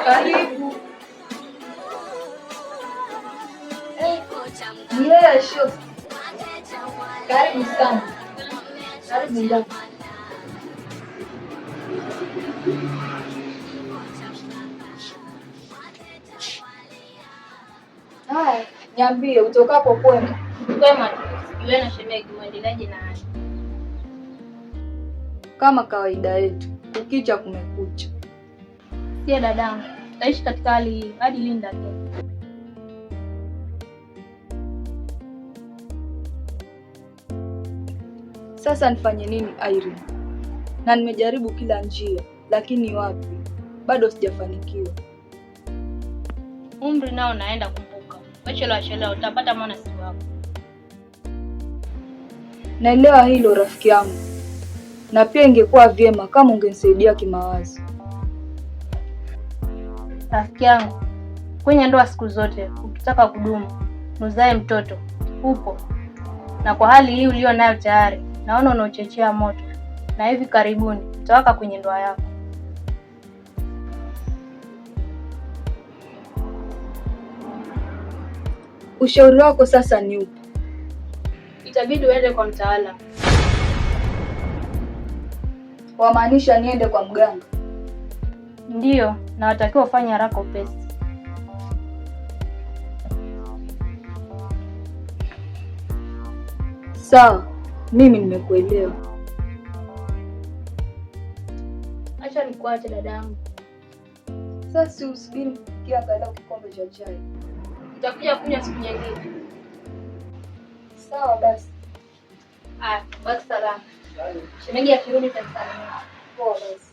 Karibu. Eh, ni wewe shosti. Karibu sana. Karibu ndani. Haya, niambie utokapo kwema. Kwema tu. Sijui na shemeji muendeleaje na hali. Kama kawaida yetu, kukicha kumekucha. Sie dadangu, tutaishi katika hali hii hadi lini lakini? Sasa nifanye nini Irene? Na nimejaribu kila njia, lakini wapi, bado sijafanikiwa. Umri nao naenda, kumbuka. Wachelewa chelewa utapata mwana si wako. Naelewa hilo rafiki yangu, na pia ingekuwa vyema kama ungenisaidia kimawazo. Rafiki yangu, kwenye ndoa siku zote ukitaka kudumu uzae mtoto upo, na kwa hali hii ulio nayo tayari naona unaochochea moto, na hivi karibuni utawaka kwenye ndoa yako. Ushauri wako sasa ni upi? Itabidi uende kwa mtaalamu. Wamaanisha niende kwa mganga? Ndiyo, na watakiwa ufanye haraka upesi. Sawa, mimi nimekuelewa. Acha nikuache dadangu. Sasa si usubiri nikupikie angalau kikombe cha chai? Nitakuja kunywa siku nyingine. Sawa basi. Haya, baki salama. Shemeji akirudi utanisalimia. Poa basi.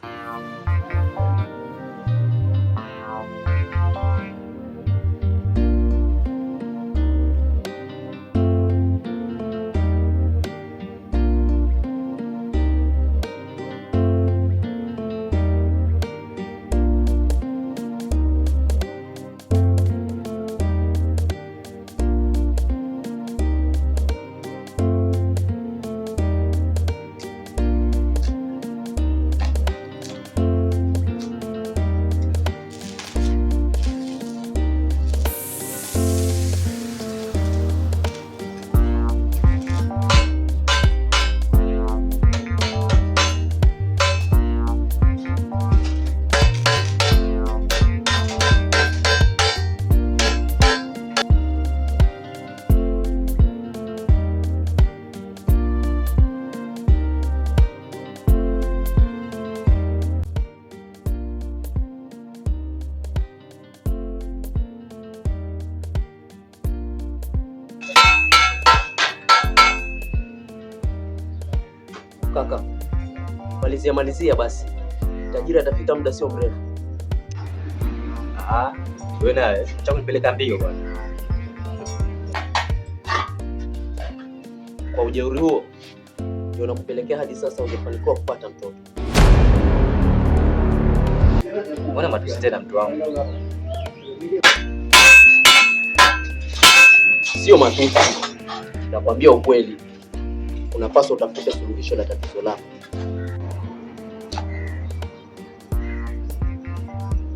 Kaka, malizia malizia basi, tajiri atafika muda sio mrefu. Ah, wewe naye cha kunipeleka mbio bwana. Kwa ujeuri huo ndio nakupelekea hadi sasa hujafanikiwa kupata mtoto. Mbona matusi tena mtu wangu? Sio matusi, nakwambia ukweli. Unapaswa utafute suluhisho la tatizo lako.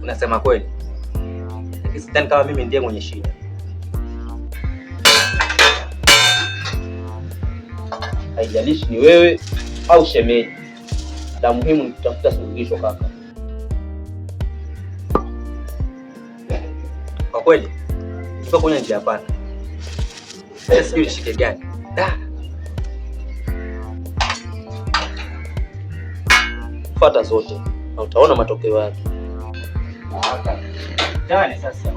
Unasema kweli, lakini sidhani kama mimi ndiye mwenye shida. Haijalishi ni wewe au shemeji, la muhimu ni kutafuta suluhisho kaka. Kwa kweli niko kwenye njia panda, sasa sijui nishike gani. Da, Fuata zote na utaona matokeo yake. gani sasa?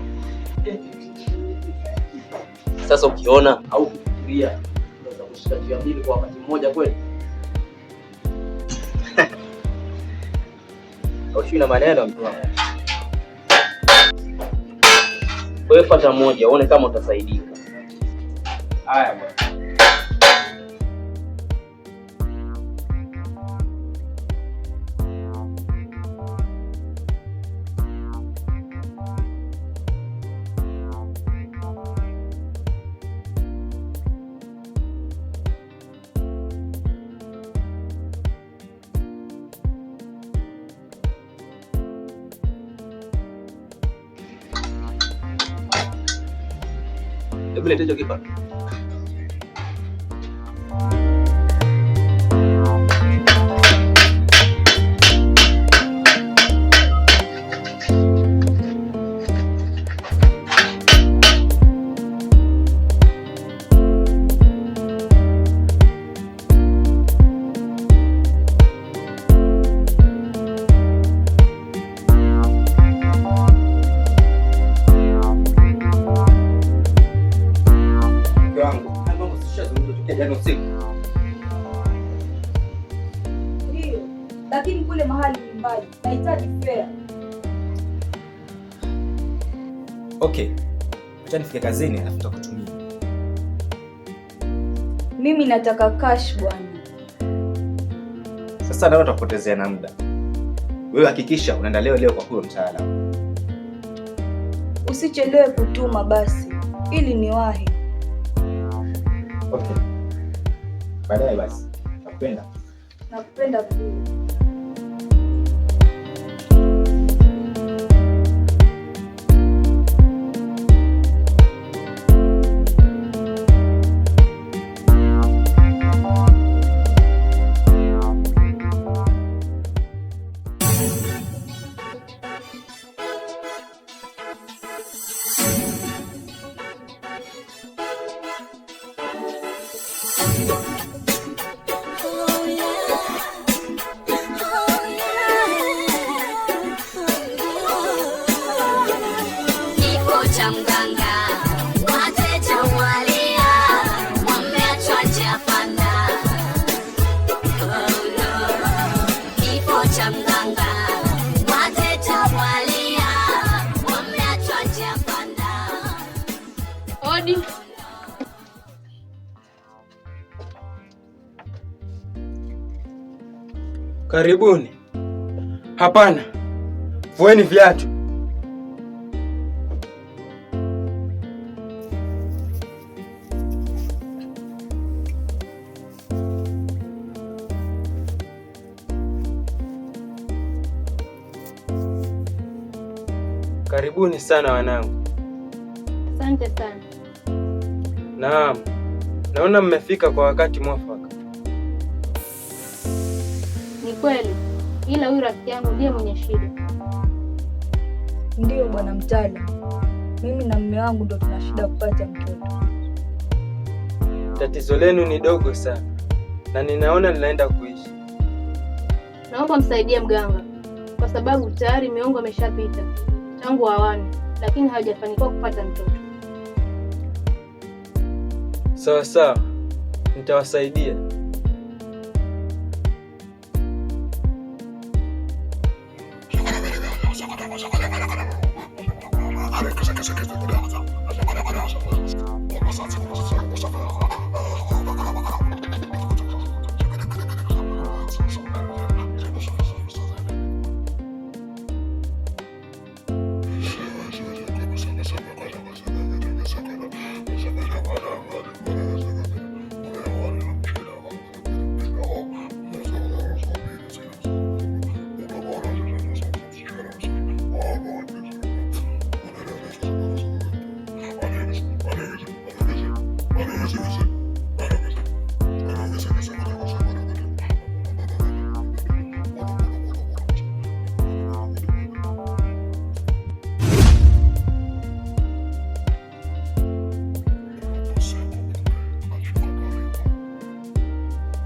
Sasa ukiona au kufikiria, unaweza kushika njia mbili kwa wakati mmoja kweli? Haushiwi na maneno mtu wangu. Kwa hiyo fuata moja uone kama utasaidika. Haya bwana. Hebu leta hicho kifaa. Mke wangu, haya mambo tushazungumza tokea jana usiku. Ndiyo, lakini kule mahali ni mbali, nahitaji fare. Okay. Acha nifike kazini alafu nitakutumia. Mimi nataka cash bwana. Sasa naona tutapotezea na muda. Wewe hakikisha unaenda leo leo kwa huyo mtaalamu. Usichelewe kutuma basi, ili niwahi. Okay. Baadaye basi. Nakupenda. Nakupenda pia. Kifo cha mganga, wateja walia, wameachwa njia panda. Oh no. Kifo cha mganga, wateja walia, wameachwa njia panda. Odi. Karibuni. Hapana, vueni viatu. Karibuni sana wanangu. Asante sana. Naam, naona mmefika kwa wakati mwafaka. Ni kweli, ila huyu rafiki yangu ndiye mwenye shida. Ndiyo bwana mtaalamu, mimi na mume wangu ndo tuna shida kupata mtoto. Tatizo lenu ni dogo sana na ninaona linaenda kuisha. Naomba msaidie mganga, kwa sababu tayari miongo imeshapita tangu awane, lakini hawajafanikiwa kupata mtoto. Sawa sawa, nitawasaidia.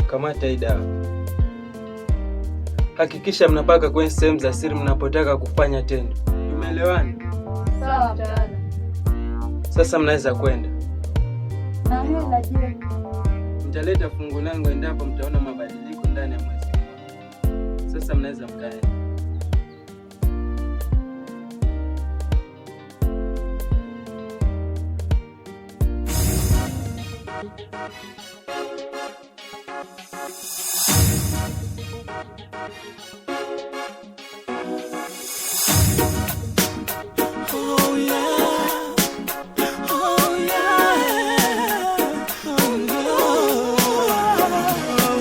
Kamata hii dawa. Hakikisha mnapaka kwenye sehemu za siri mnapotaka kufanya tendo. Tumeelewana? Sawa mtaalamu. Sasa mnaweza kwenda. Na hela je? Mtaleta fungu langu endapo mtaona mabadiliko ndani ya mwezi mmoja. Sasa mnaweza mkaenda.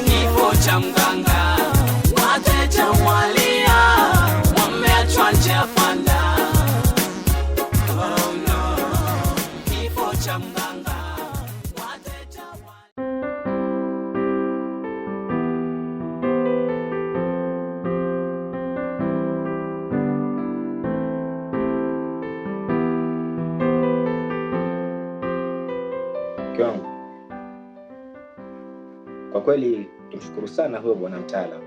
Kifo cha mganga, wateja walia, Mke wangu, kwa kweli tumshukuru sana huyo bwana mtaalamu.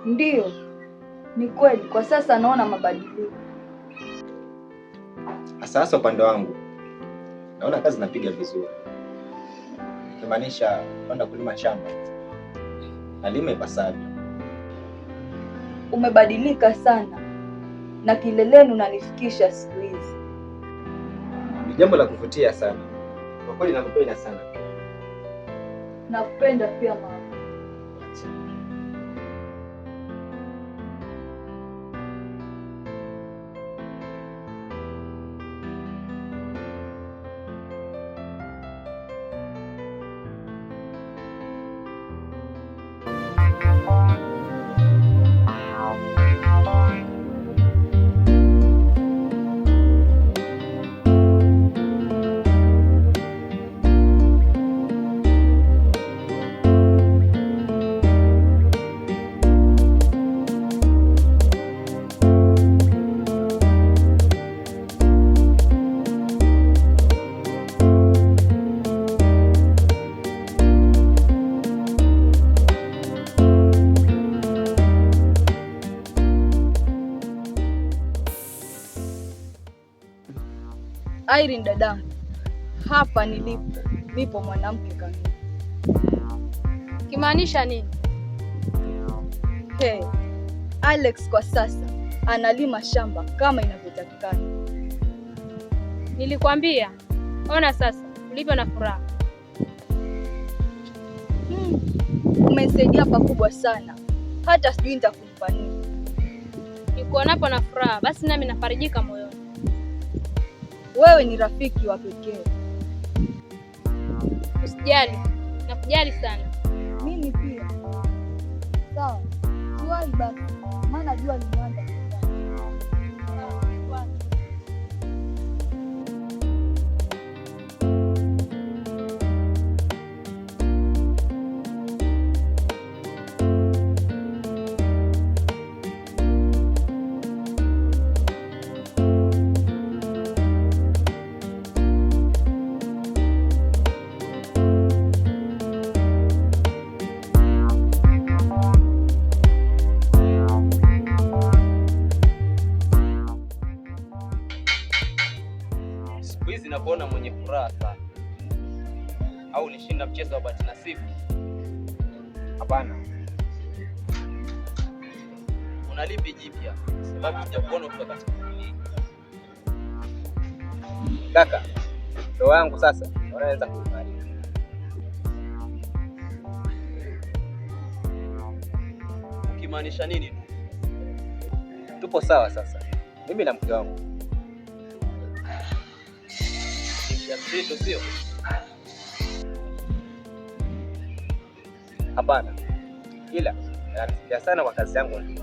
Ndiyo, ni kweli, kwa sasa naona mabadiliko. Hasa hasa upande wangu naona kazi napiga vizuri, kimaanisha kwenda kulima shamba nalima ipasavyo. Umebadilika sana na kileleni unanifikisha siku hizi. Ni jambo la kuvutia sana kwa kweli, nakupenda sana. Nakupenda pia mama. Irene dadangu, hapa nilipo nipo mwanamke kamili. Kimaanisha nini? Hey, Alex kwa sasa analima shamba kama inavyotakikana. Nilikwambia. Ona sasa ulivyo na furaha. Umesaidia pakubwa sana, hata sijui nitakulipa nini. Nikuonapo na furaha, basi nami nafarijika moyoni. Wewe ni rafiki wa pekee. Usijali, nakujali sana. Mimi pia. Sawa, tuwai basi, maana jua limeanza kuzama. Siku hizi nakuona mwenye furaha sana, au ulishinda mchezo wa bahati nasibu? Hapana, Una lipi jipya? Sababu sijakuona ukiwa katika kundi hili. kaka, ndoa yangu sasa naona naweza kuimarika. Ukimaanisha nini? Tupo sawa sasa, mimi na mke wangu. Ni mjamzito sio? Hapana, ila nanisaidia sana kwa kazi yangu nzuri.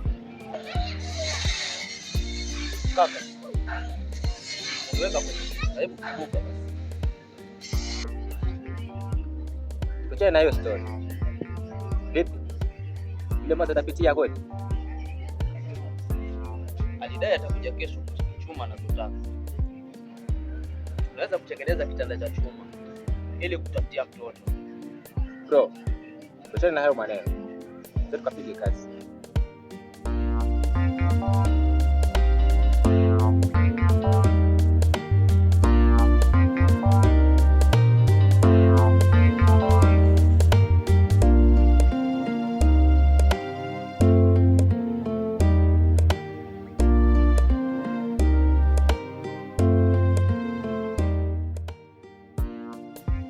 Kaka, uliweka kwenye kisa, hebu kumbuka basi. Tuachane na hiyo story. Vipi, yule mwanzo atapitia kweli? Alidai atakuja kesho kuchukua chuma anazotaka. Tunaweza kutengeneza kitanda cha chuma ili kutafutia mtoto. Bro, tuachane na hayo maneno, sasa tukapige kazi.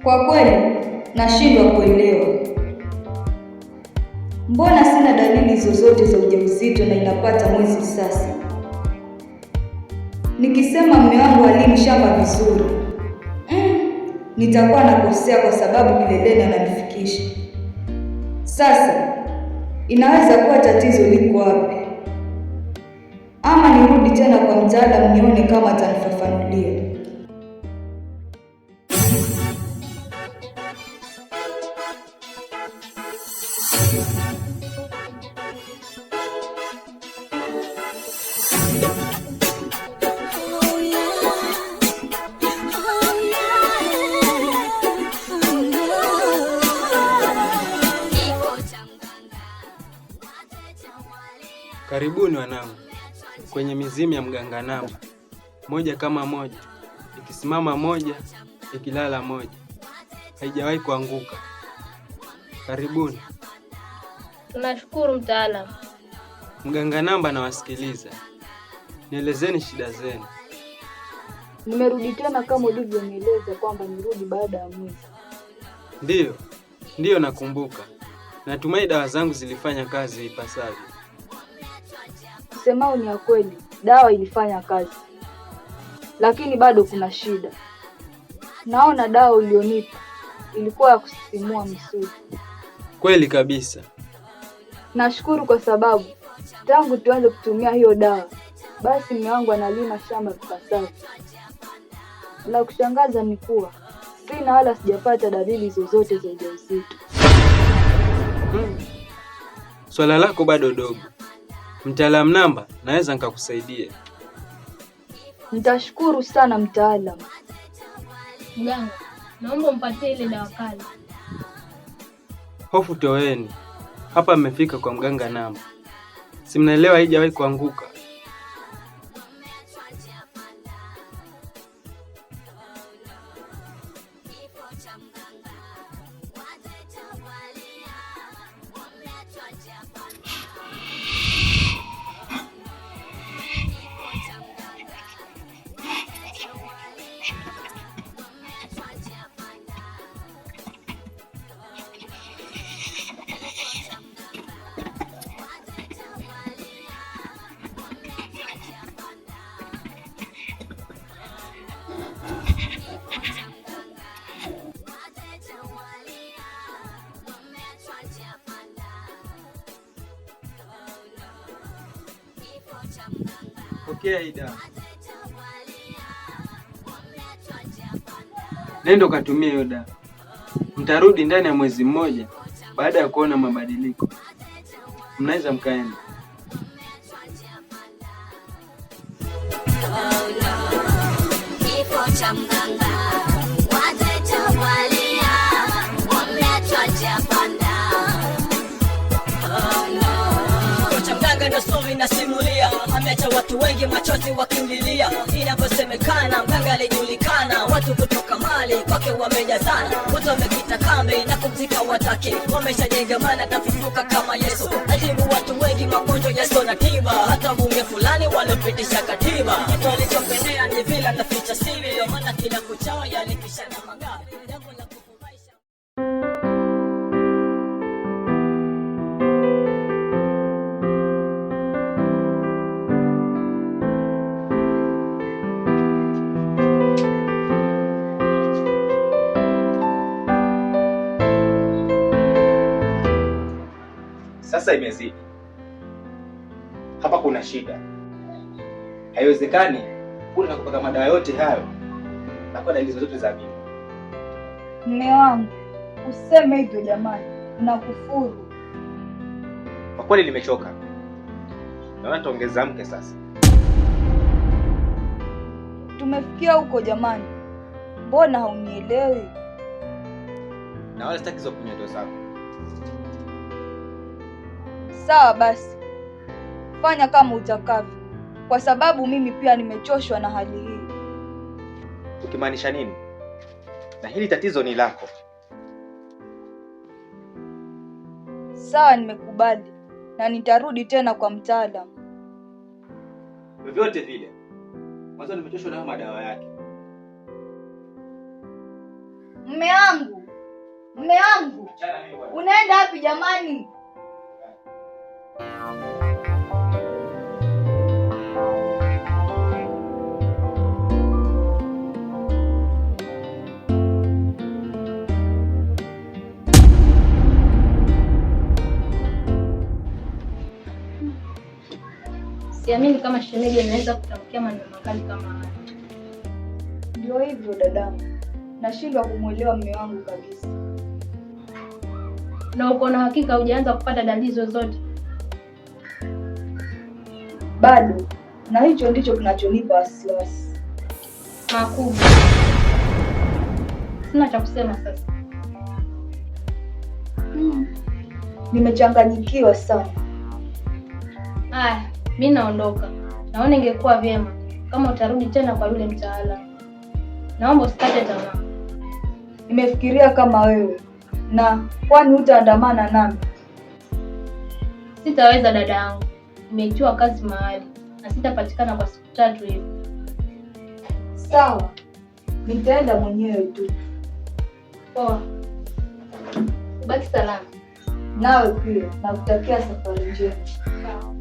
Kwa kweli nashindwa kuelewa, mbona sina dalili zozote za ujauzito na inapata mwezi sasa? Nikisema mume wangu halimi shamba vizuri, nitakuwa nakosea kwa sababu kileleni ananifikisha. Sasa inaweza kuwa tatizo liko wapi? Ama nirudi tena kwa mtaalamu nione kama atanifafanulia. Oh yeah, oh yeah, Karibuni wanangu kwenye mizimu ya mganga namba. Moja kama moja, ikisimama moja, ikilala moja, haijawahi kuanguka. Karibuni. Tunashukuru mtaalamu. Mganga namba nawasikiliza, nielezeni shida zenu. Nimerudi tena kama ulivyonieleza kwamba nirudi baada ya mwezi. Ndiyo, nakumbuka. Natumai dawa zangu zilifanya kazi ipasavyo. Usemao ni ya kweli, dawa ilifanya kazi, lakini bado kuna shida. Naona dawa ulionipa ilikuwa ya kusisimua misuli. Kweli kabisa. Nashukuru kwa sababu tangu tuanze kutumia hiyo dawa, basi mume wangu analima shamba vipasavyo. La kushangaza ni kuwa sina wala sijapata dalili zozote za ujauzito. Swala lako bado dogo. Mtaalamu namba, naweza nikakusaidia. Nitashukuru sana mtaalamu. Mganga, naomba umpatie ile dawa kali. Hofu toweni, hapa mmefika kwa mganga namba. Si mnaelewa haijawahi kuanguka. Pokea hii dawa. Nenda ukatumie hiyo dawa. Mtarudi ndani ya mwezi mmoja baada ya kuona mabadiliko. Mnaweza mkaenda. Kifo cha mganga, wateja walia, wameachwa njia panda. Oh no. Kifo cha mganga ndo story nasimulia, ameacha watu wengi machozi wakimlilia. Inavyosemekana mganga alijulikana, watu kutoka mali kwake wamejazana, watu wamekita kambi na kumzika wataki, wameshajenga maana tafufuka kama Yesu. Atibu watu wengi magonjwa yasiyo na tiba, hata bunge fulani waliopitisha katiba. Kitu alichopendea ni vile anaficha siri, ndio maana kila kuchao yalipishana magari. Jambo la kufurahisha. Sasa imezidi. Hapa kuna shida. Haiwezekani kule nakupaka madawa yote hayo na kwa dalili zozote za mimba. Mume wangu, useme hivyo jamani, nakufuru. Kwa kweli nimechoka. Naona nitaongeza mke sasa. Tumefikia huko jamani, mbona haunielewi? Na wala sitaki hizo punyeto zako. Sawa basi, fanya kama utakavyo, kwa sababu mimi pia nimechoshwa na hali hii. Ukimaanisha nini? Na hili tatizo ni lako. Sawa, nimekubali na nitarudi tena kwa mtaalamu. Vyovyote vile. Mwanzo nimechoshwa nayo madawa yake. Mume wangu, mume wangu, unaenda wapi jamani? Siamini kama shemeji anaweza kutamkia maneno makali kama haya. Ndio hivyo dadangu, nashindwa kumwelewa mume wangu kabisa. Na uko na hakika hujaanza kupata dalili zozote? Bado, na hicho ndicho kinachonipa wasiwasi. Makubwa. Sina cha kusema sasa. Nimechanganyikiwa sana. Haya, Mi naondoka. Naona ingekuwa vyema kama utarudi tena kwa yule mtaalamu. Naomba usikate tamaa. Nimefikiria kama wewe, na kwani hutaandamana nami? Sitaweza dada yangu, nimeitiwa kazi mahali na sitapatikana kwa siku 3 hivi. Sawa, nitaenda mwenyewe tu. Poa, ubaki salama. Nawe pia nakutakia safari njema. Sawa.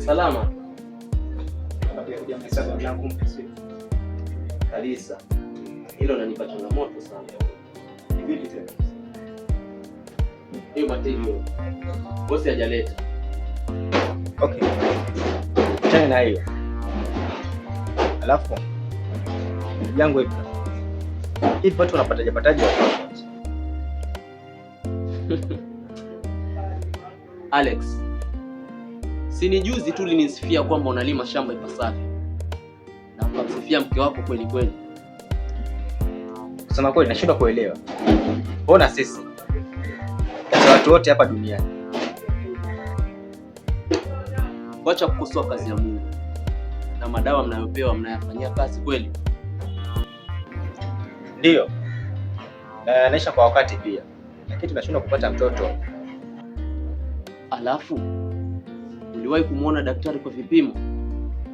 Salama kabisa. Hilo linanipa changamoto sana. Vipi tena? Hiyo material bosi hajaleta. Okay. Achana na hiyo. Alafu yangu ipi? Hivi watu wanapataje pataje watoto? Alex, si ni juzi tu ulinisifia kwamba unalima shamba ipasavyo na ukamsifia mke wako kweli kweli. Kusema kweli nashindwa kuelewa. Mbona sisi kati ya watu wote hapa duniani Wacha kukosoa kazi ya Mungu. Na madawa mnayopewa mnayafanyia kazi kweli? Ndiyo, na yanaisha kwa wakati pia, lakini tunashindwa kupata mtoto. Alafu uliwahi kumuona daktari kwa vipimo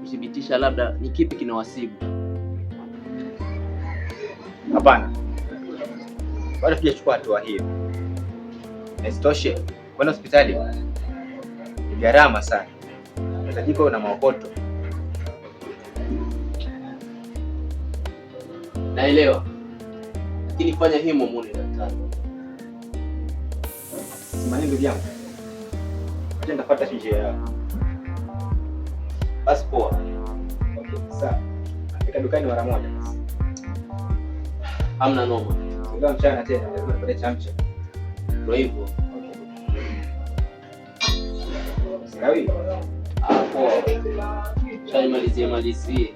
kuthibitisha labda ni kipi kinawasibu? Hapana, bado hatujachukua hatua hiyo. Na isitoshe kwenda hospitali ni gharama sana, unahitajika na maokoto. Naelewa, lakini fanya himo muone daktari. Simani ndugu yangu, acha nitafuata njia yako. Basi poa. Okay, sawa. Nafika dukani mara moja basi. Hamna noma. Sio mchana tena, lazima tupate chamcha. Ndio hivyo. Sikawi. Ah, poa. Chai malizie malizie.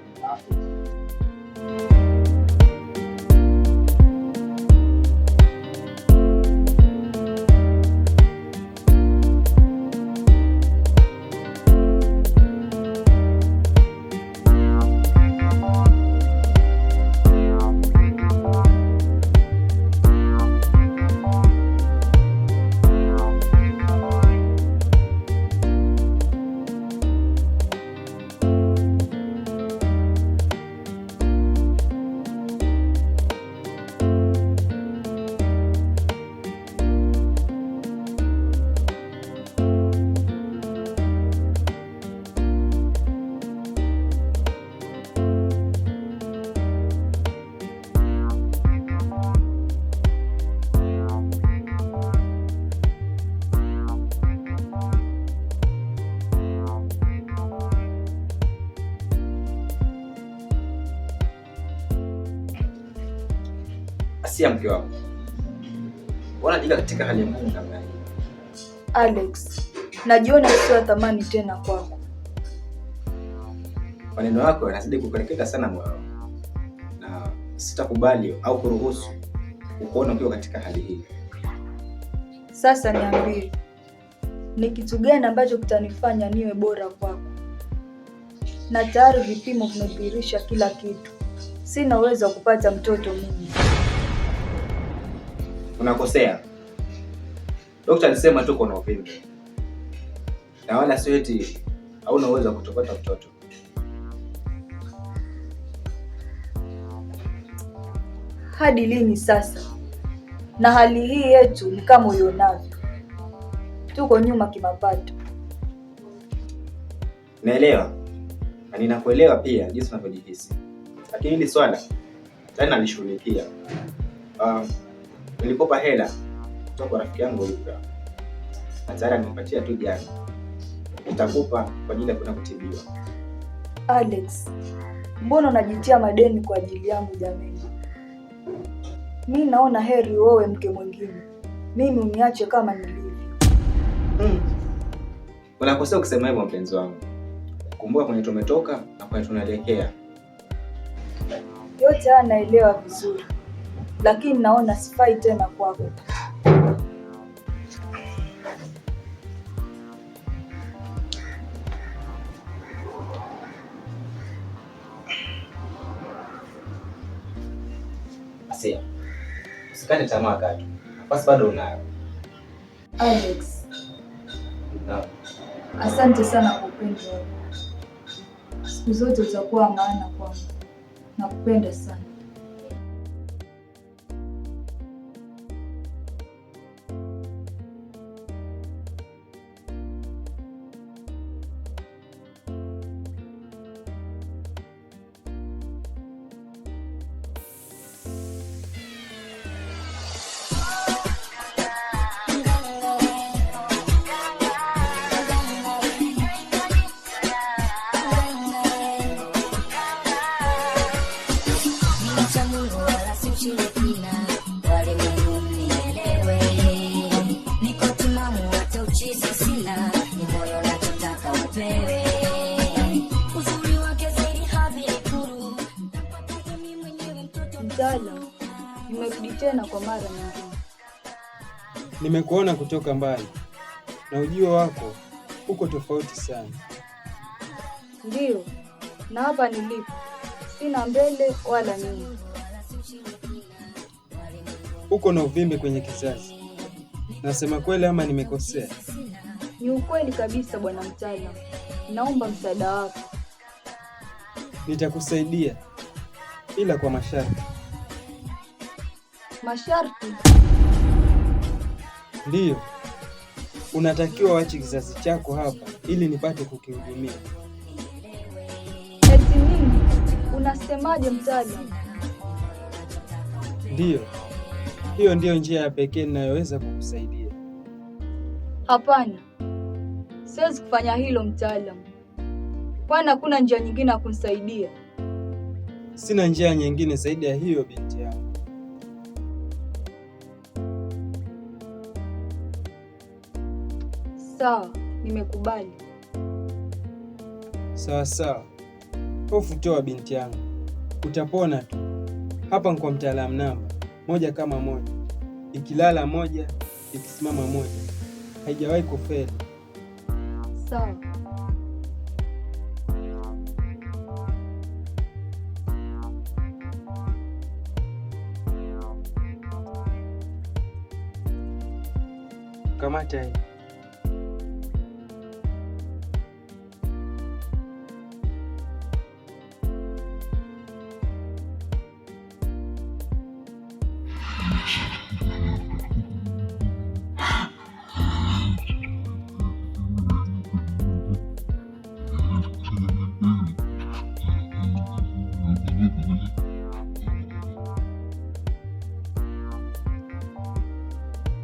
Asia, mke wangu, Mbona jiweka katika hali ngumu namna hii? Alex, najiona sio thamani tena kwako. Maneno yako yanazidi kukereketa sana moyo wangu, na sitakubali au kuruhusu ukuona ukiwa katika hali hii. Sasa niambie, ni kitu gani ambacho kitanifanya niwe bora kwako? Na tayari vipimo vimedhihirisha kila kitu. Sina uwezo wa kupata mtoto mimi. Unakosea. Daktari alisema tu kuna uvimbe, na wala sio eti hauna uwezo wa kutopata mtoto. Hadi lini sasa? Na hali hii yetu ni kama uionavyo, tuko nyuma kimapato. Naelewa na ninakuelewa pia jinsi unavyojihisi, lakini hili swala tayari nalishughulikia. Nilikopa hela kutoka kwa rafiki yangu Ibra na tayari amenipatia tu jana. Nitakupa kwa ajili ya kwenda kutibiwa. Alex, mbona unajitia madeni kwa ajili yangu jamani? Mi naona heri uoe mke mwingine, mimi uniache kama nilivyo. Unakosea kusema hivyo mpenzi wangu. Kumbuka kwenye tumetoka na kwenye tunaelekea. Yote haya naelewa vizuri, lakini naona sifai tena kwako. Asia, usikate tamaa katu, nafasi bado unayo. Alex, Naam. asante sana kwa upendo wako. Siku zote utakuwa maana kwangu. Nakupenda sana. Mcha Mungu wala si mshirikina, walimwengu mnielewe. Niko timamu hata uchizi sina, ni moyo nachotaka upewe. Uzuri wake zaidi hadhi ikuru, ntampataje mimi mwenyewe mtoto Mtaalamu, nimerudi tena kwa mara nyingine. Nimekuona kutoka mbali na ujio wako uko tofauti sana. Ndiyo, na hapa nilipo sina mbele wala nyuma. Uko na uvimbe kwenye kizazi. Nasema kweli ama nimekosea? Ni ukweli kabisa, bwana mtaalamu, naomba msaada wako. Nitakusaidia ila kwa masharti. Masharti? Ndiyo, unatakiwa uache kizazi chako hapa ili nipate kukihudumia. Eti nini? Unasemaje mtaalamu? Ndiyo, hiyo ndiyo njia ya pekee ninayoweza kukusaidia. Hapana, siwezi kufanya hilo mtaalamu, kwani hakuna njia nyingine ya kunisaidia. Sina njia nyingine zaidi ya hiyo, binti yangu. Sawa, nimekubali. Sawa sawa, hofu toa binti yangu, utapona tu. Hapa ni kwa mtaalamu namba moja kama moja, ikilala moja, ikisimama moja, haijawahi kufeli. Sawa. Kamata hii.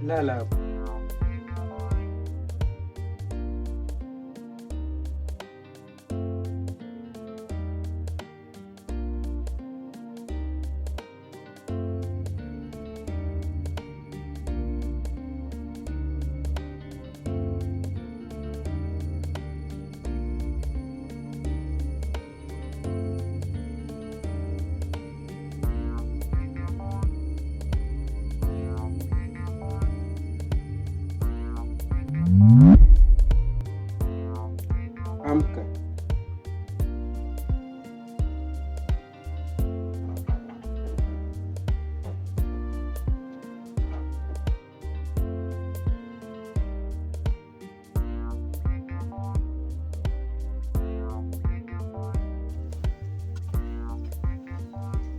Lala hapo.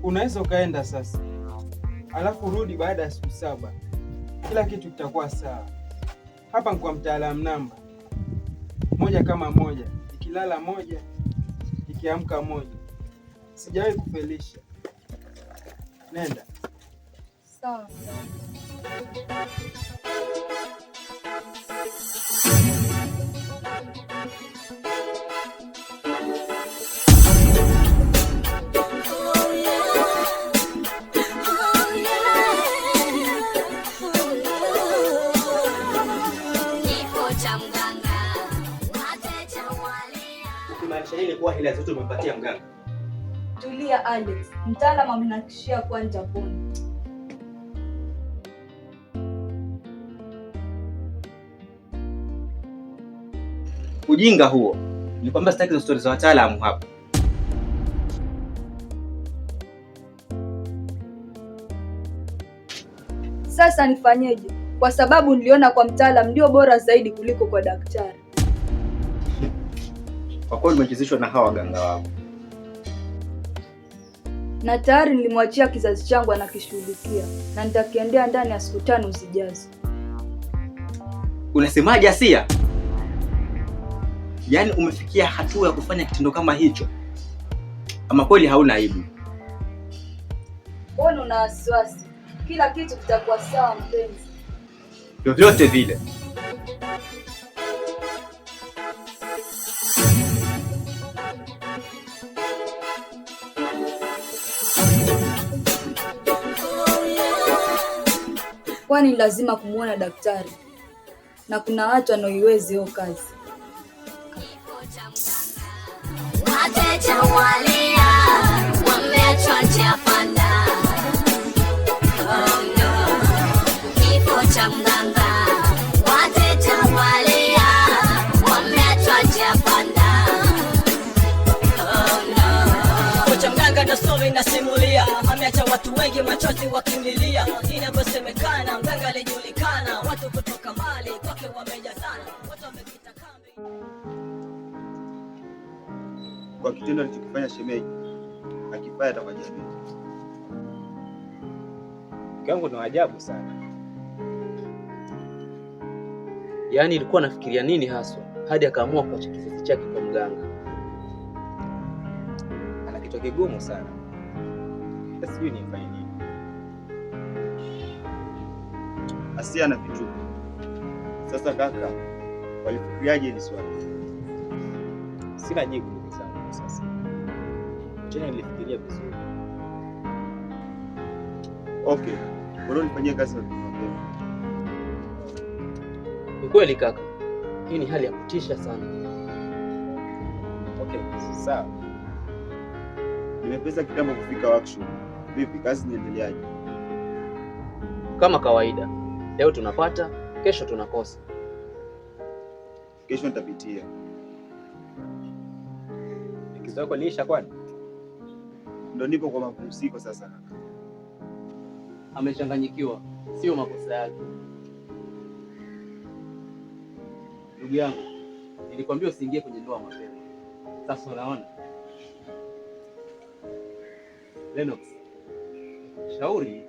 Unaweza ukaenda sasa, alafu rudi baada ya siku 7. Kila kitu kitakuwa sawa. Hapa ni kwa mtaalamu namba 1 kama 1, ikilala 1, ikiamka 1. Sijawahi kufelisha. Nenda. Sawa. Ukimaanisha nini kuwa hela zote umempatia mganga? Tulia Alex, mtaalamu amenihakikishia kuwa nitapona. Ujinga huo. Nilikwambia sitaki hizo stories za wataalamu hapa. Sasa nifanyeje? Kwa sababu niliona kwa mtaalamu ndio bora zaidi kuliko kwa daktari. Kwa kweli umechezeshwa na hawa waganga wako. Na tayari nilimwachia kizazi changu anakishughulikia, na nitakiendea ndani ya siku 5 zijazo. Unasemaje Asia? Yaani umefikia hatua ya kufanya kitendo kama hicho? Ama kweli hauna aibu? Mbona una wasiwasi? Kila kitu kitakuwa sawa mpenzi. Vyovyote vile. Kwani lazima kumuona daktari, na kuna watu wanaoiweza hiyo kazi. Wateja walia, wameachwa njia panda. Oh no, kifo cha mganga. Wateja walia, wameachwa njia panda. Oh no. Kifo cha mganga ndo story inasimulia, ameacha watu wengi machozi wakimlilia. Inavyosemekana mganga alijulikana, watu kutoka mbali kwake wamejazana, watu wamekita kambi. Kwa kitendo alichokifanya shemeji, akifanya hata kwa jamii. Mke wangu ni ajabu sana. Yaani ilikuwa nafikiria nini haswa hadi akaamua kuacha kizazi chake kwa mganga? Ana kichwa kigumu sana. Sasa sijui nifanye nini. Asia ana vituko. Sasa kaka, walifikiriaje hili swali? Sina jibu ndugu zangu sasa. Tena nilifikiria vizuri. Okay, bora nifanyie kazi mapema. Ni kweli kaka, hii ni hali ya kutisha sana. Okay, sawa. Nimepeza kitambo kufika workshop. Vipi, kazi inaendeleaje? Kama kawaida, leo tunapata, kesho tunakosa. Kesho nitapitia. Likizo yako iliisha kwani? Ndio nipo kwa mapumziko sasa kaka. Amechanganyikiwa, sio makosa yake. Ndugu yangu, nilikwambia usiingie kwenye ndoa mapema. Sasa unaona? Lennox, shauri.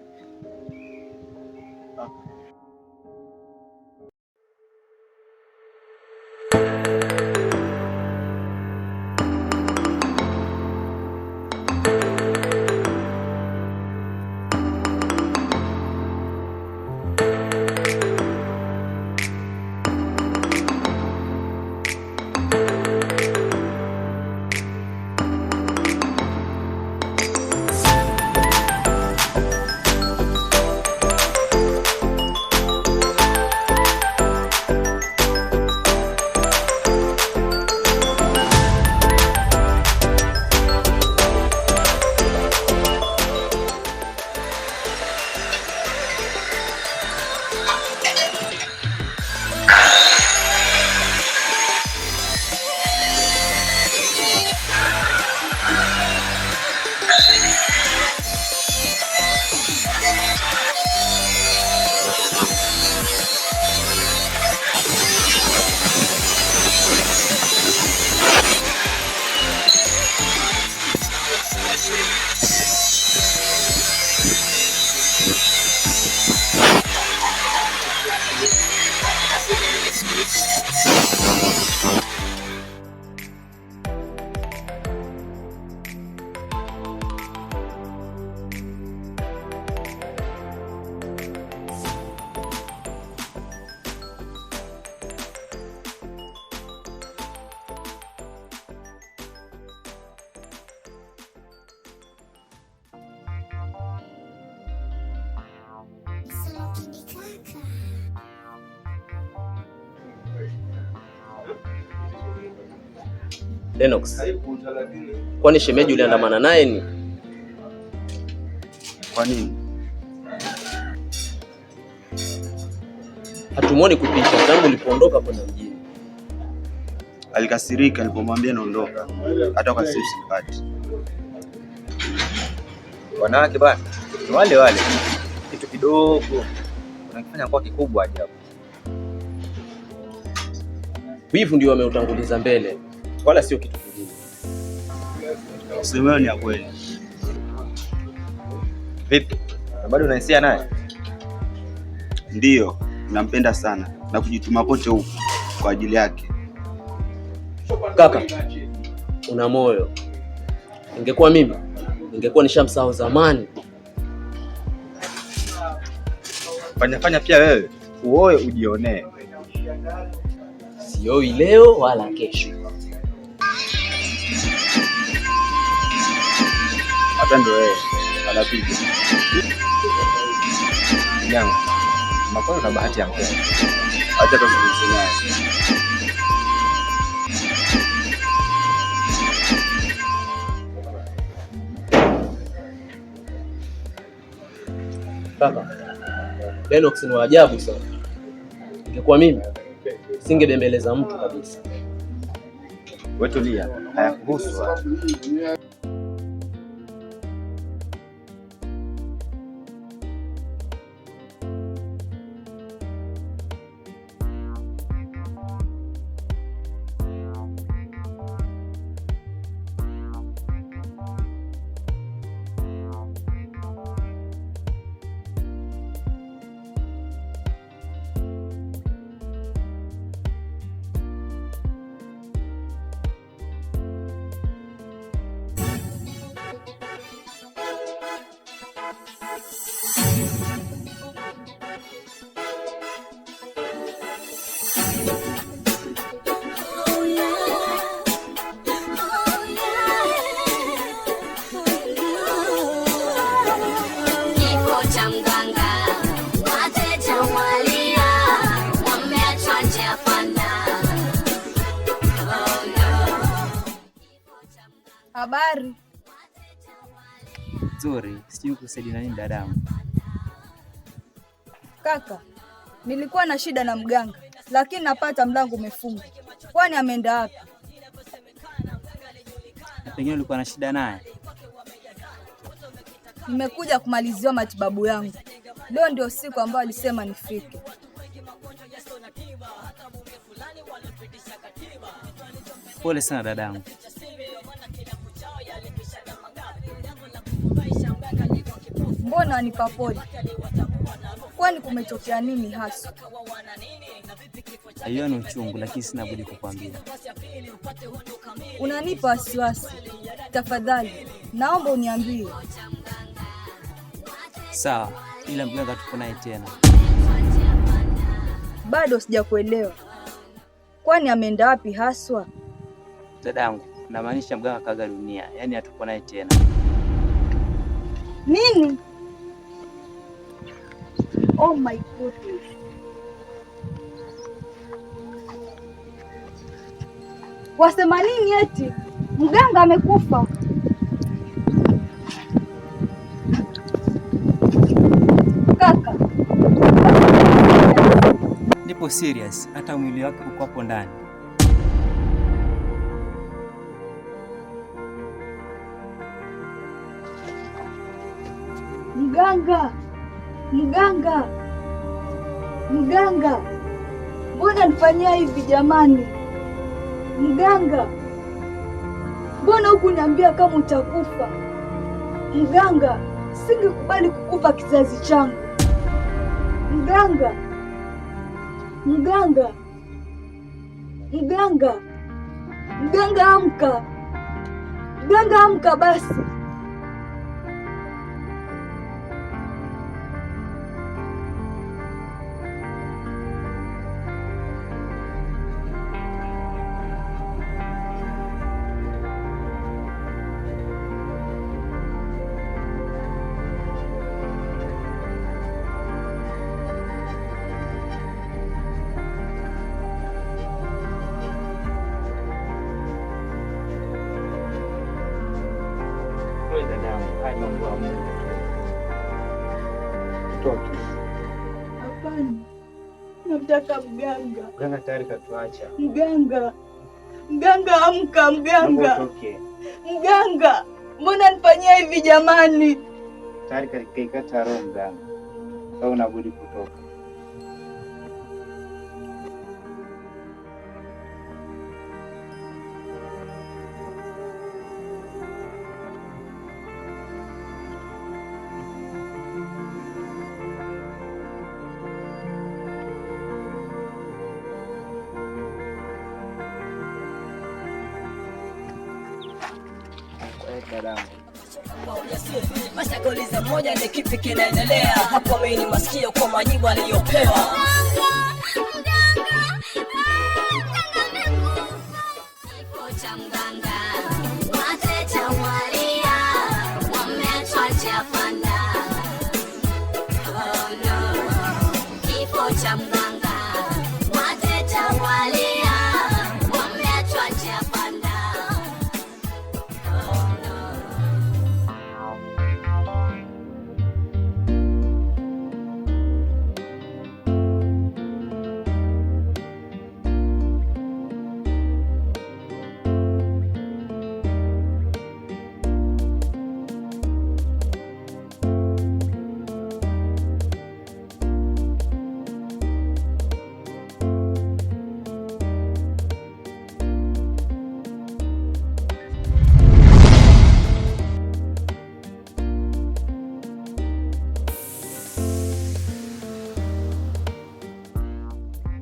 Lennox, kwani shemeji uliandamana naye ni? Kwa nini? Hatumuoni kupisha tangu ulipoondoka kwenda mjini. Alikasirika nilipomwambia naondoka, hata kwa simu simpati. Wanawake bana ni wale wale, kitu kidogo unakifanya kwa kikubwa ajabu. Wivu ndio wameutanguliza mbele, wala sio kitu kingine. Sema ni ya kweli. Vipi, na bado una hisia naye? Ndiyo, nampenda sana na kujituma kote huku kwa ajili yake. Kaka, una moyo. Ingekuwa mimi, ningekuwa nishamsahau zamani. Fanya fanya pia wewe uoe ujionee. Sioi leo wala kesho. Hata ndio yeye anapiga. Yangu makono na bahati ya mkono. Acha tuzungumze naye. Kaka, Lennox ni wa ajabu sana. Ingekuwa mimi singebembeleza mtu kabisa. Wewe tulia, hayakuhusu haya. Kifo cha mganga, wateja walia, wameachwa njia panda. Oh no. Habari. Nzuri, sijui kusaidia na nini dadangu. Kaka, nilikuwa na shida na mganga, lakini napata mlango umefungwa. Kwani ameenda wapi? Na pengine ulikuwa na shida naye. Nimekuja kumaliziwa matibabu yangu. Leo ndio siku ambayo alisema nifike. Pole sana dadangu. Mbona wanipa pole? Kwani kumetokea nini hasa? Hiyo ni uchungu, lakini sina budi kukwambia. Unanipa wasiwasi. Tafadhali, naomba uniambie. Sawa, ila mganga tupo naye tena. Bado sijakuelewa. Kwani ameenda wapi haswa? Dadangu, namaanisha mganga kaaga dunia, yaani hatupo naye tena. Nini? Oh my goodness. Wasema nini eti? Mganga amekufa. Kaka, Nipo serious, hata mwili wake uko hapo ndani. Mganga, mganga, mganga, mbona nifanyia hivi jamani? Mganga, mbona hukuniambia kama utakufa? Mganga, singekubali kukufa kizazi changu. Mganga, mganga. Mganga, mganga amka! Mganga amka basi! Wewe dadangu, haya ni mambo ya Mungu tu. Tutoke. Hapana, namtaka mganga. Mganga tayari katuacha. Mganga, mganga amka! Naomba Mganga, utoke. mganga, mbona nifanyia hivi jamani? Tayari kaikata roho mganga. Sasa unabudi kutoka. Dadangu. Kwa ujasiri basi akauliza mmoja, ni kipi kinaendelea? Hakuamini masikio kwa majibu aliyopewa. Kifo cha mganga, wateja walia, wameachwa njia panda. Oh no. Kifo cha mganga, wateja walia, wameachwa njia panda. Oh no.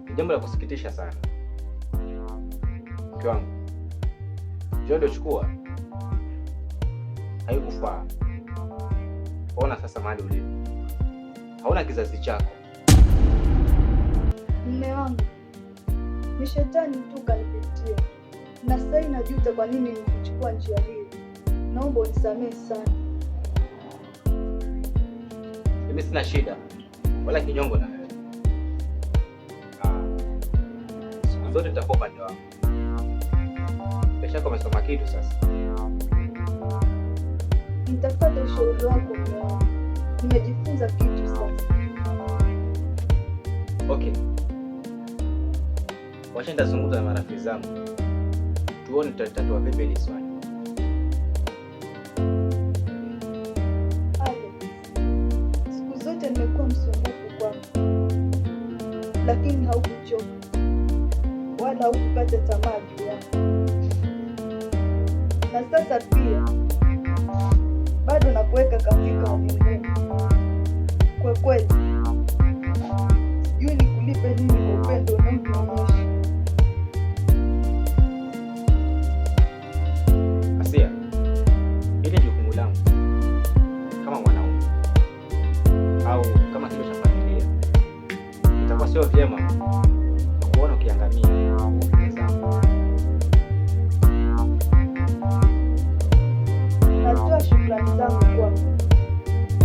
Ni jambo la kusikitisha sana. Mke wangu, njia uliochukua haikufaa. Ona sasa mahali ulipo, hauna kizazi chako. Mume wangu, ni shetani tu kanipitia, na sasa najuta kwa nini nilichukua njia hii. Naomba unisamehe sana. Mimi sina shida wala kinyongo na wewe. Siku zote nitakuwa upande wako. Bila shaka umesoma kitu sasa. Nitafuata ushauri wako mume wangu, nimejifunza kitu sasa. Okay, wacha nitazungumza na marafiki zangu, tuone tutatatua vipi hili swali. Alex, siku zote nimekuwa msumbufu kwako, lakini haukuchoka wala haukukata tamaa juu yangu, na sasa pia bado nakuweka katika hali ngumu. Kwa kweli sijui nikulipe nini kwa upendo unaonionyesha. Asia, hili ni jukumu langu kama mwanaume au kama kichwa cha familia. Itakuwa sio vyema kuona ukiangamia ukitazama. Natoa shukrani zangu kwako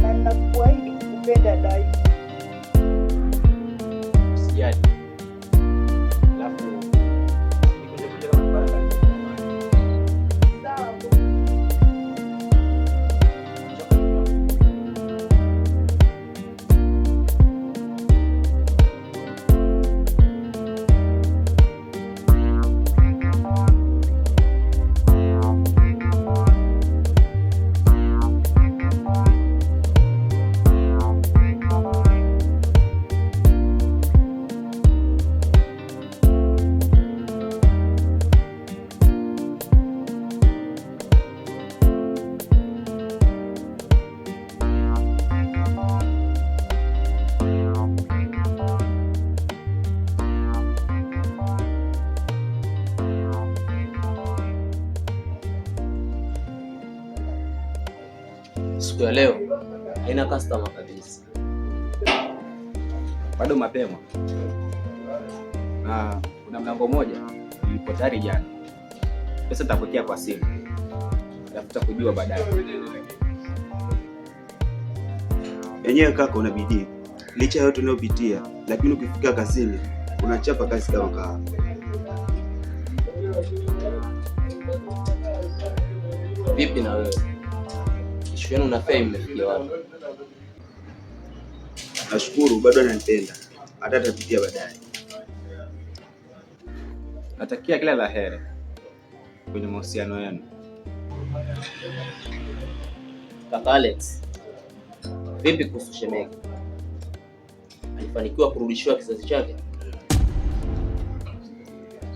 na ninakuahidi kukupenda daima. Usijali. Alafu nikuje kuja kama baraka. Sawa. Bwana. Siku ya leo haina customer kabisa. Bado mapema. Na kuna mlango mmoja nilipo tayari jana. Pesa nitakuwekea kwa simu. Tafuta kujua baadaye. Yenyewe kaka, una bidii licha ya yote unayopitia, lakini ukifika kazini unachapa kazi kama kawa. Vipi na wewe? Ishu yenu na Fei mmefikia wapi? Nashukuru bado ananipenda hata atapitia baadaye. Natakia kila la heri kwenye mahusiano yenu. Kaka Alex, vipi kuhusu shemegi? Alifanikiwa kurudishiwa kizazi chake?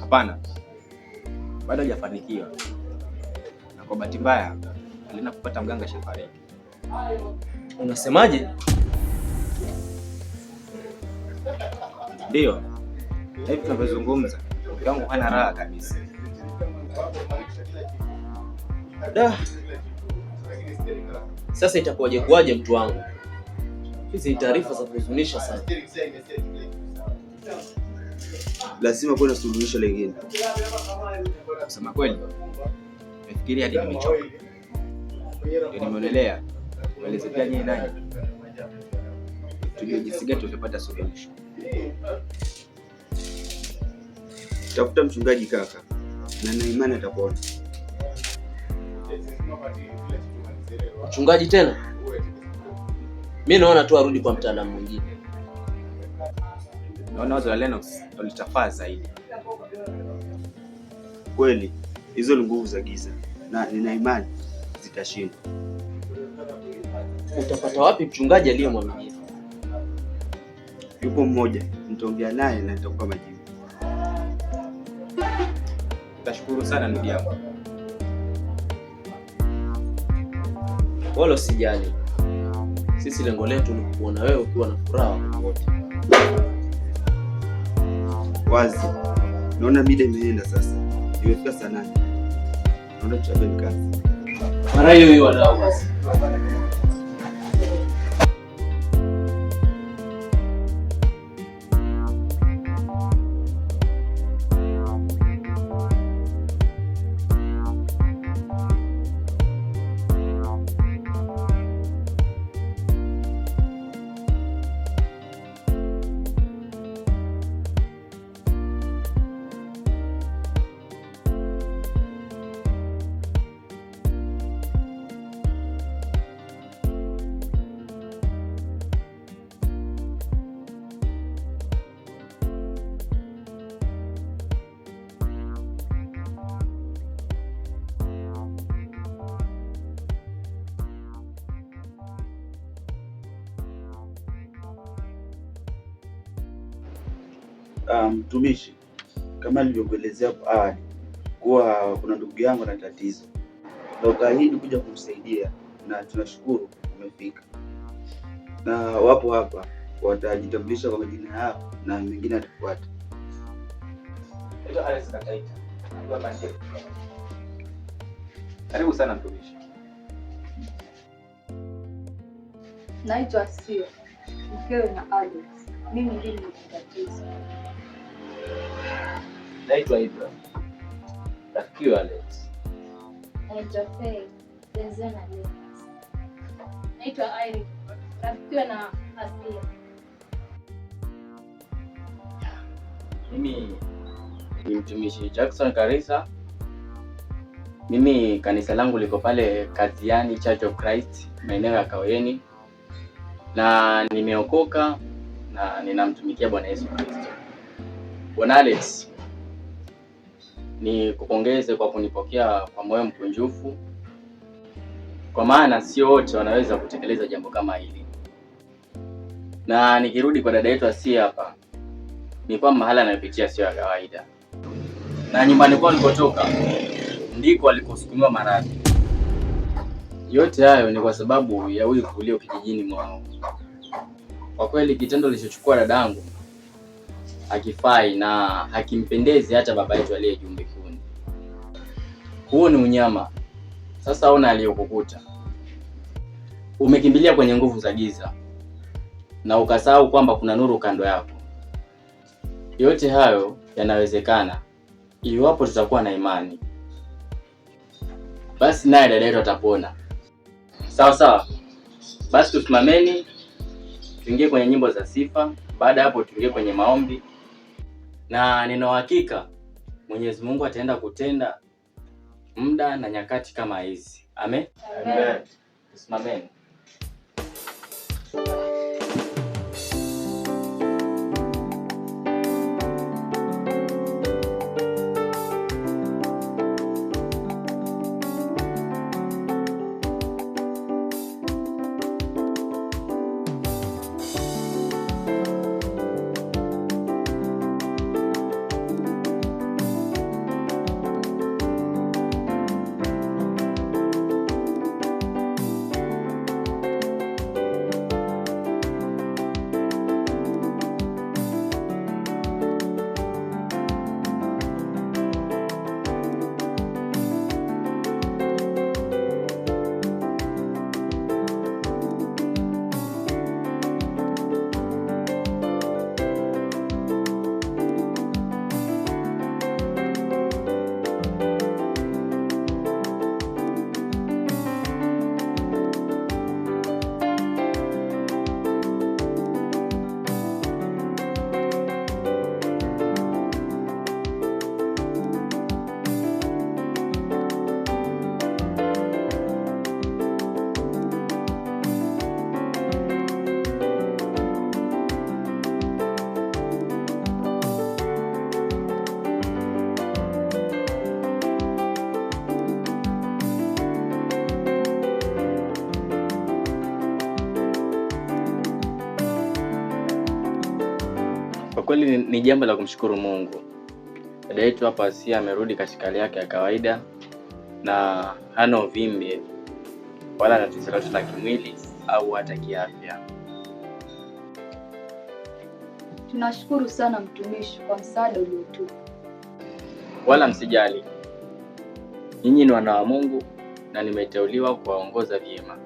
Hapana, bado hajafanikiwa, na kwa bahati mbaya alienda kupata mganga shafariki. Unasemaje? Ndiyo, na hivi tunavyozungumza, mke wangu hana raha kabisa. Da. Sasa itakuwaje kuwaje mtu wangu? Hizi ni taarifa za kuhuzunisha sana. Lazima kuwe na suluhisho lingine. Kusema kweli, nimefikiria hadi nimechoka. Ndio nimeonelea nieleze pia nyinyi nanyi tujue jinsi gani tutapata suluhisho. Tafuta mchungaji kaka, na nina imani atapona. Mchungaji tena? Mi naona tu arudi kwa mtaalamu mwingine. Naona wazo la Lennox ndo litafaa zaidi. Kweli hizo ni nguvu za giza na nina imani zitashinda. Utapata wapi mchungaji aliye mwaminifu? Yupo mmoja, nitaongea naye na nitakupa majibu. Nitashukuru sana ndugu yangu. Wala usijali, sisi lengo letu ni kukuona wewe ukiwa na furaha wakati wote. Wazi, naona mida imeenda sasa, imefika saa 8. Naona tuchapeni kazi. Mara hiyo hiyo wadau basi. Mtumishi, kama nilivyokuelezea hapo awali kuwa kuna ndugu yangu ana tatizo na ukaahidi kuja kumsaidia, na tunashukuru umefika, na wapo hapa watajitambulisha kwa majina yao na mengine atafuata. Naitwa Alex Kataita. Karibu sana mtumishi. Naitwa Asia, mkewe na Alex. Mimi ndiye mwenye tatizo. Naitwa Ibra, rafiki wa Alex. Naitwa Faye, mpenziwe na Alex. Naitwa Irene, rafiki na Asia. Mimi ni mtumishi Jackson Karisa. Mimi kanisa langu liko pale Kaziani Church of Christ, maeneo ya Kaweni, na nimeokoka na ninamtumikia Bwana Yesu Kristo. Bwana Alex, ni kupongeze kwa kunipokea kwa moyo mkunjufu, kwa maana sio wote wanaweza kutekeleza jambo kama hili. Na nikirudi kwa dada yetu Asia hapa, ni kwamba mahala anayopitia sio ya kawaida, na nyumbani kwao alikotoka ndiko alikosukumiwa maradhi. Yote hayo ni kwa sababu ya wivu ulio kijijini mwao. Kwa kweli kitendo alichochukua dadangu hakifai na hakimpendezi hata baba yetu aliye juu mbinguni. Huo ni unyama. Sasa ona aliyokukuta. Umekimbilia kwenye nguvu za giza na ukasahau kwamba kuna nuru kando yako. Yote hayo yanawezekana iwapo tutakuwa na imani. Basi naye dada yetu atapona. Sawa sawa. Basi tusimameni, tuingie kwenye nyimbo za sifa. Baada ya hapo tuingie kwenye maombi, na nina uhakika Mwenyezi Mungu ataenda kutenda muda na nyakati kama hizi. Amen. Amen. Tusimameni. Kwa kweli ni jambo la kumshukuru Mungu. Dada yetu hapa Asia amerudi katika hali yake ya kawaida na hana uvimbe wala tatizo lolote la kimwili au hata kiafya. Tunashukuru sana mtumishi kwa msaada uliotupa. Wala msijali, nyinyi ni wana wa Mungu na nimeteuliwa kuwaongoza vyema.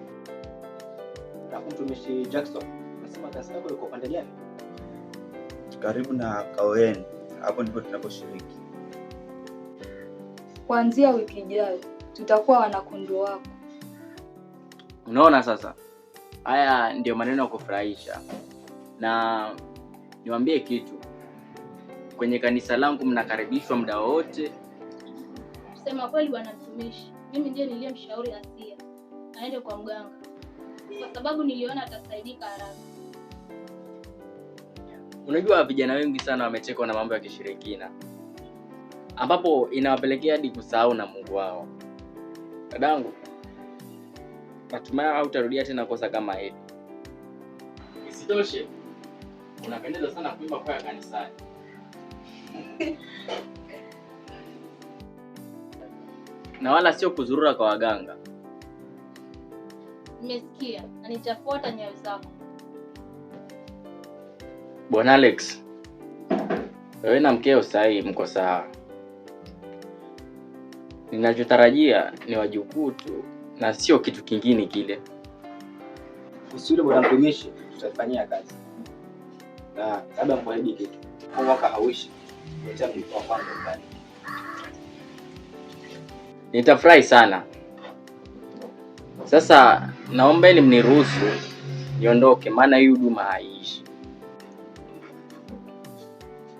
Alafu mtumishi Jackson, unasema kanisa lako liko upande gani? Karibu na Kaoeni, hapo ndipo tunaposhiriki. Kuanzia wiki ijayo tutakuwa wanakondoo wako. Unaona sasa, haya ndio maneno ya kufurahisha. Na niwaambie kitu, kwenye kanisa langu mnakaribishwa muda wote. Kusema kweli, bwana mtumishi, mimi ndiye niliyemshauri Asia aende kwa mganga kwa sababu niliona atasaidika haraka. Unajua vijana wengi sana wametekwa na mambo ya kishirikina, ambapo inawapelekea hadi kusahau na Mungu wao. Dadangu, natumai hautarudia tena kosa kama hili. Isitoshe, unapendeza sana kuimba kwaya kanisani. Na wala sio kuzurura kwa waganga. Nimesikia na nitafuata nyayo zako. Bwana Alex, wewe na mkeo sahi mko sawa. Ninachotarajia ni wajukuu tu na sio kitu kingine kile. Usile bwana mtumishi, tutafanyia kazi. Na labda mkuahidi kitu. Kwa mwaka hauishi, kuletea mjukuu wangu nyumbani. Nitafurahi sana. Sasa naombeni mniruhusu niondoke, maana hii huduma haiishi.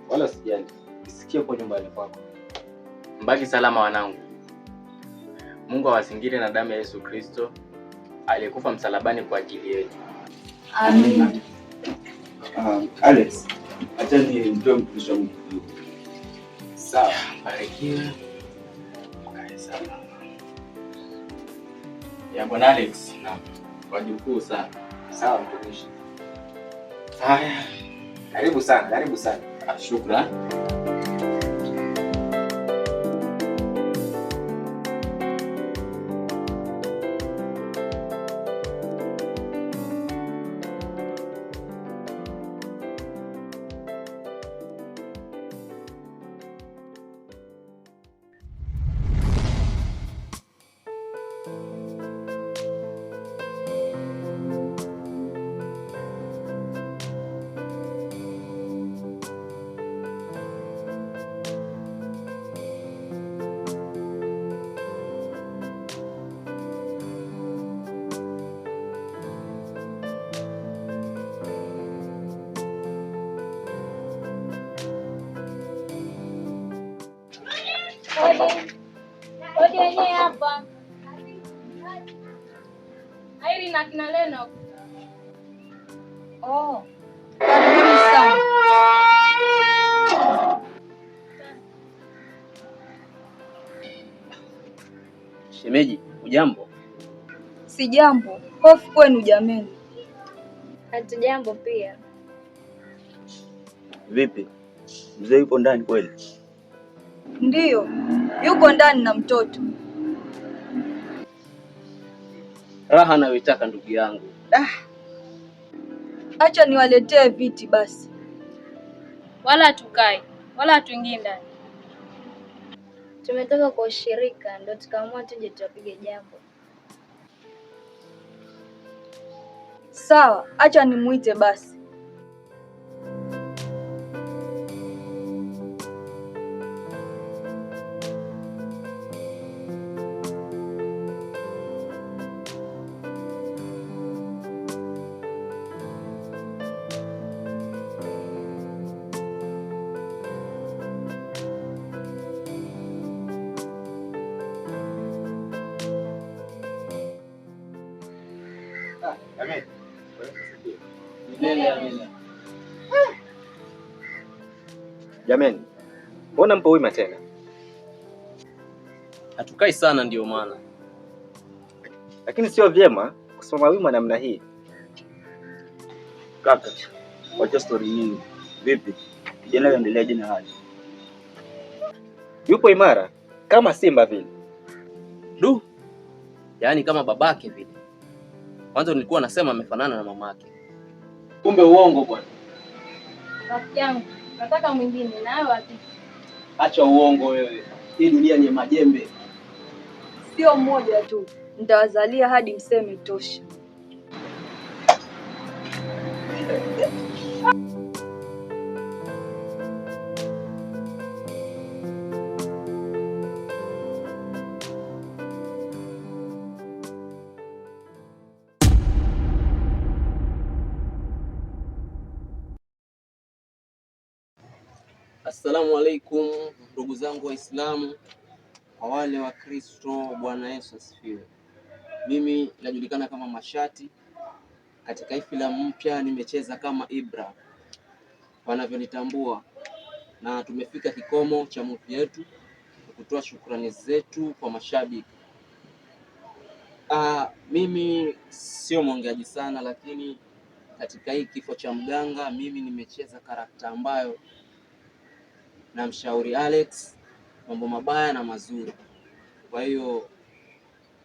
Wala usijali, isikie kwa nyumbani kwako. Mbaki salama wanangu. Mungu awazingire na damu ya Yesu Kristo aliyekufa msalabani kwa ajili yetu. Amina. Alex, acha nimtoe mtumishi wangu kidogo. Sawa. Barikiwe. Mkae salama. Ya Bwana Alex, na wajukuu sana. Sawa mtumishi. Haya, karibu sana, karibu sana. Shukrani. Odi. Odi yenyewe hapa. Airi na kina Leno. Oh, karibuni sana. Shemeji, ujambo? Sijambo, hofu kwenu jameni. Hatujambo pia. Vipi, mzee yupo ndani kweli? Ndiyo, yuko ndani na mtoto. Raha nayoitaka ndugu yangu. Acha niwaletee viti basi. Wala hatukai, wala hatuingii ndani. Tumetoka kwa ushirika ndo tukaamua tuje tuwapige jambo. Sawa, acha nimuite basi. Amen. Milele amina. Jameni, mbona mpo wima tena? Hatukai sana ndiyo maana. Lakini sio vyema kusimama wima namna hii. Kaka, wacha stori nyingi. Vipi, kijana yuendeleaje na hali? Yupo imara kama simba vile. Du, yaani kama babake vile. Kwanza nilikuwa nasema amefanana na mamake, kumbe uongo bwana. Rafiki yangu, nataka mwingine nawe wapi? Acha uongo wewe, hii dunia ni majembe. Sio mmoja tu, nitawazalia hadi mseme tosha. Assalamu alaikum ndugu zangu Waislamu, kwa wale wa Kristo, Bwana Yesu asifiwe. Mimi najulikana kama Mashati. Katika hii filamu mpya nimecheza kama Ibra wanavyonitambua, na tumefika kikomo cha movie yetu kutoa shukrani zetu kwa mashabiki. Mimi sio mwongeaji sana, lakini katika hii kifo cha mganga mimi nimecheza karakta ambayo namshauri Alex mambo mabaya na mazuri. Kwa hiyo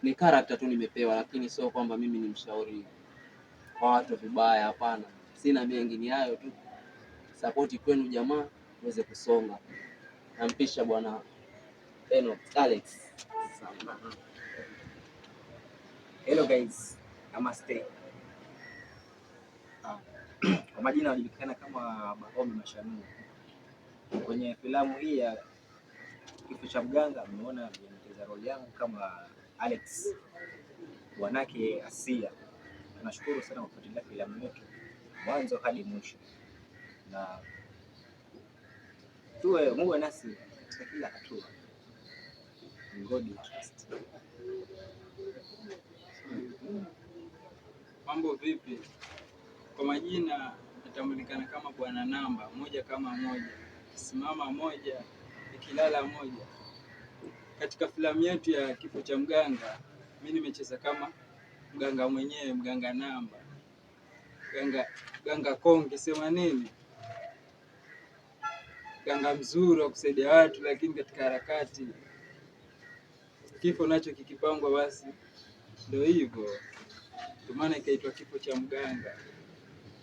ni karakta tu nimepewa, lakini sio kwamba mimi ni mshauri kwa watu vibaya. Hapana, sina mengi, ni hayo tu. Sapoti kwenu jamaa, tuweze kusonga. Nampisha bwana Enoch Alex. Samahani. Hello guys, namaste. Kwa majina wanajulikana kama Bahome Mashanuo. Kwenye filamu hii ya Kifo cha Mganga mmeona nimecheza role yangu kama Alex, bwanake Asia. Tunashukuru sana kwa kufuatilia filamu yetu mwanzo hadi mwisho, na tuwe muwe nasi katika kila hatua. In God we trust. Mambo vipi? Kwa majina natambulikana kama Bwana Namba moja kama moja, simama moja, ikilala moja. Katika filamu yetu ya Kifo cha Mganga, mi nimecheza kama mganga mwenyewe, mganga namba, mganga konge, sema nini, mganga mzuri wa kusaidia watu, lakini katika harakati kifo nacho kikipangwa, basi ndio hivyo, ndio maana ikaitwa kifo cha mganga.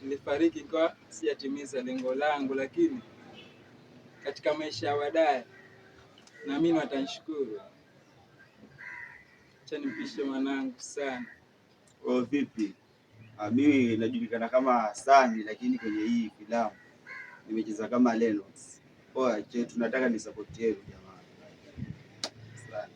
Nilifariki kwa sijatimiza lengo langu, lakini katika maisha ya baadaye naamini watanishukuru. Acha nimpishe mwanangu sana. Oh, vipi? Mimi najulikana kama Sani, lakini kwenye hii filamu nimecheza kama Lennox. Poa, che tunataka ni support yenu jamaa. Sana.